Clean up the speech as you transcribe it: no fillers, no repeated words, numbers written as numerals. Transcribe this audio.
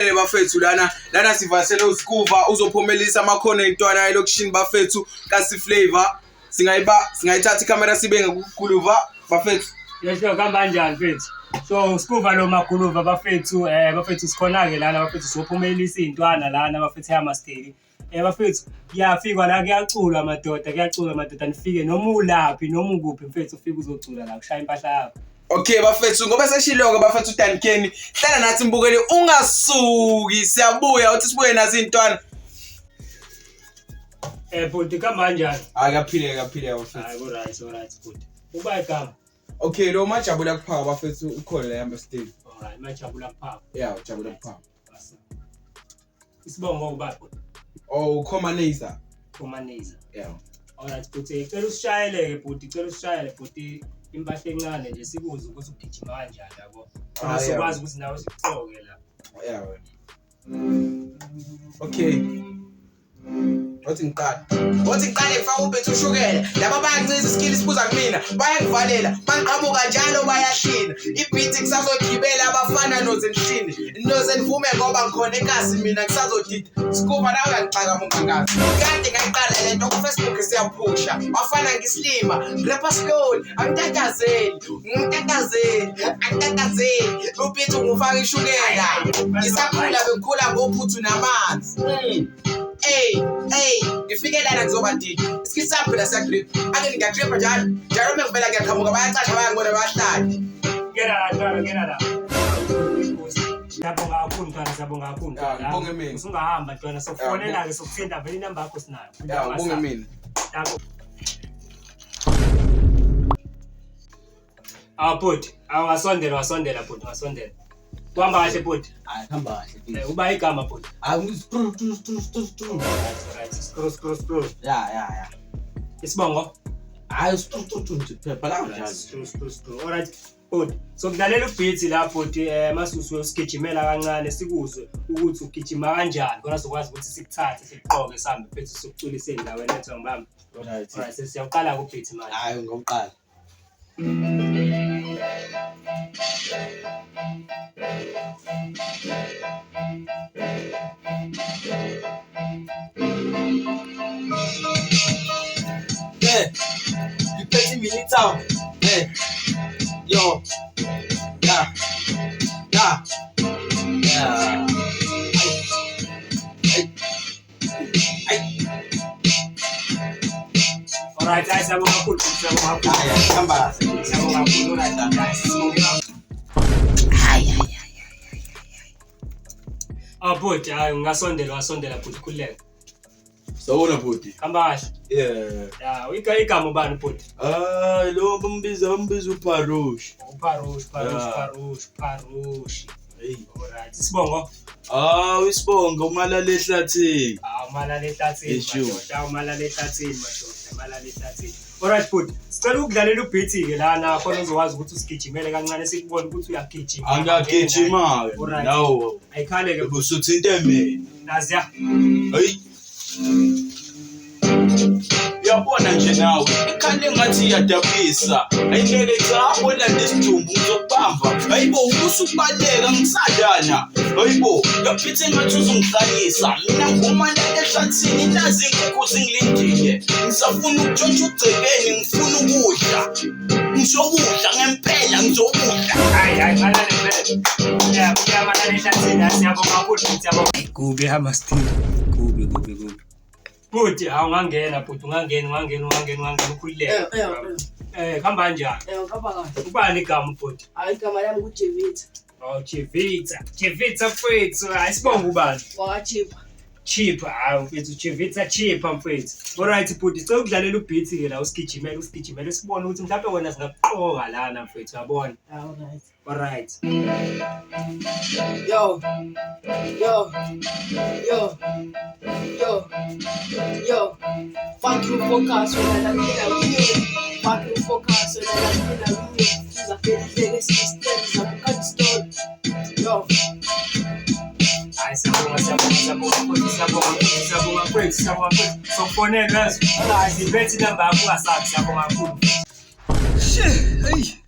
Bafethu, lana sivasele uSkuva uzophumelelisa amakhono entwana elokishini, bafethu, kasi flavor. Singayiba singayithatha ikhamera sibe ngokuguluva, bafethu. Yesho, kuhamba kanjani, mfethu? So Skuva lo maguluva, bafethu, bafethu, sikhona-ke lana, bafethu, sophumelelisa iy'ntwana lana, bafethu, ehamasteli. Bafethu, kuyafikwa la, kuyaculwa madoda, kuyaculwa madoda, nifike noma ulaphi noma ukuphi, mfethu, ufike uzocula la, kushaya impahla yakho. Okay bafethu, ngoba seshilo-ke, bafethu, uDankeni, hlala nathi mbukeli, ungasuki, siyabuya uthi sibuye nazo iy'ntwana. Bhuti, kuhamba kanjani? Hayi, kuyaphileka, kuyaphileka, bafethu. Hayi, ku-right, ku-right, bhuti. Uba igama? Okay, lo Majabula Kuphaka, bafethu, ukhona la ehamasteli. Alright, Majabula Kuphaka. Ya, ujabula Kuphaka. Isibongo uba, bhuti? Oh, uComaneza. Comaneza. Yeah. Alright bhuti, cela usishayeleke bhuti, cela usishayele bhuti impahla encane nje sikuzwe ukuthi ugijima kanjani, yabo. Ah, Khona sokwazi ukuthi nawe sikuqoke la. Yeah wena. Okay. Wathi ngiqale. Wathi ngiqale ngifake ubethu ushukela. Laba bayanciza iskill sibuza kumina. Bayangivalela, bangiqhamuka njalo bayahlina. Ibeat ngisazogibela abafana nozenhlini. Noze nivume ngoba ngikhona ekasi mina ngisazodida. Sikuva nawe uyangixaka mungangazi. Kade ngayiqala lento ku Facebook siyaphusha. Bafana ngisilima, rapper slowly, angitatazeli, ngitatazeli, angitatazeli. Ubeat ngufaka ishukela. Ngisakhula bengikhula ngophuthu namanzi. Ey, ey, ngifike lana ngizoba didi. Isikhathi sami phela siyagrip. Ake ngiyagripha njalo. Njalo uma ngivela ngiyaqhamuka, bayacasha, bayangibona, bayahlala. Ngena la ntwana, ngena la. Siyabonga kakhulu ntwana, siyabonga kakhulu Ya, ntwana. ngibonge mina. Usungahamba ntwana, sokufonela-ke, sokuthinta vele, inamba yakho sinayo. Ya, ubonge mina. Yabo. Awu bhuti, awasondela, wasondela bhuti, wasondela. Kuhamba kahle, bhuti? Hayi, hamba kahle. Uba igama, bhuti? Hayi, screw screw screw screw screw. Right, screw screw screw. Ya. Isibongo? Hayi, screw screw screw nje phela bhala kanjalo. Screw screw screw. Alright. Bhuti, so kudlalela ubeat la bhuti, masusu usigijimela kancane sikuzwe ukuthi ugijima kanjani khona sizokwazi ukuthi sikuthathe sikuqoke sihambe mfethu sikuculise endaweni ethu, ngibambe. Alright. Alright, sesiyaqala ku beat manje. Hayi, ngokuqala. Yeah. You 30 minutes out. Hey. Yo. Yeah. Yeah. Yeah. Ay. Ay. Alright, hayi, siyabonga kakhulu, bhuti, siyabonga kakhulu. Ay, hamba kahle. Siyabonga kakhulu, alright, guys. Sibonge kakhulu. Ah bhuti, hayi, ungasondela, wasondela bhuti, khululeka. Sawubona, bhuti. Hamba kahle. Yeah. Ya, igama ubani, bhuti? Hayi, lo bambiza uParush. UParush, Parush, Yeah. Parush, Parush. Hey. Alright, isibongo? Ah, isibongo umalala ehlathini. Ah, umalala ehlathini, Eshu. madoda, umalala ehlathini, madoda, umalala ehlathini. Alright bhuti, sicela ukudlalela ubeat ke lana khona uzokwazi ukuthi usigijimele kancane sikubone ukuthi uyagijima. Angagijima ke Alright. nawo. Ayikhale ke bhuti. Usuthinte mina. Naziya. Hey. Uyabona nje nawe, ikhanda engathi iyadabukisa. Ayingeke, cha, olanda isidumbu ngizokubamba. Hayibo, usukubaleka ngisadana. Hayibo, yaphethe engathi uzongihlanyisa. Mina ngumalala ehlathini, nazi inkukhu zingilindile. Ngisafuna ukutshontsha ugcekeni, ngifuna ukudla. Ngizokudla ngempela, ngizokudla. Hayi hayi, malala vele. Ya, kuyamalala ehlathini, hayi, siyabonga kakhulu bhuti, siyabonga. Kubi hamastini. Kubi kubi kubi. Bhuti, hawu, ungangena bhuti, ungangena, ungangena, ungangena, ungangena, ukhululeke. Kuhamba kanjani? Ngihamba kahle. Ubani igama, bhuti? Hayi, igama lami nguJevitha. Oh, Chivitha. Chivitha mfethu, hayi, sibonga ubani? Wakachipha. Chipha, hayi mfethu, Chivitha chipha mfethu. Alright bhuti, sicela ukudlalela ubeat ke la, usigijimele, usigijimele sibone ukuthi mhlawumbe wena singakuqoka lana mfethu, uyabona? Alright. Alright. Yo. Yo. Yo. Yo. Yo. Fuck you focus wena laphila kuyo. Fuck you focus wena laphila kuyo. Sizafela ihleke system zabukhadi story. Yo. Hayi, siyabonga, siyabonga, siyabonga mfethu, siyabonga mfethu, siyabonga mfethu, siyabonga mfethu. Sokufonela yazi. Alright, iphethe inamba yakho, ungasabi, siyabonga kakhulu. Shit. Hey.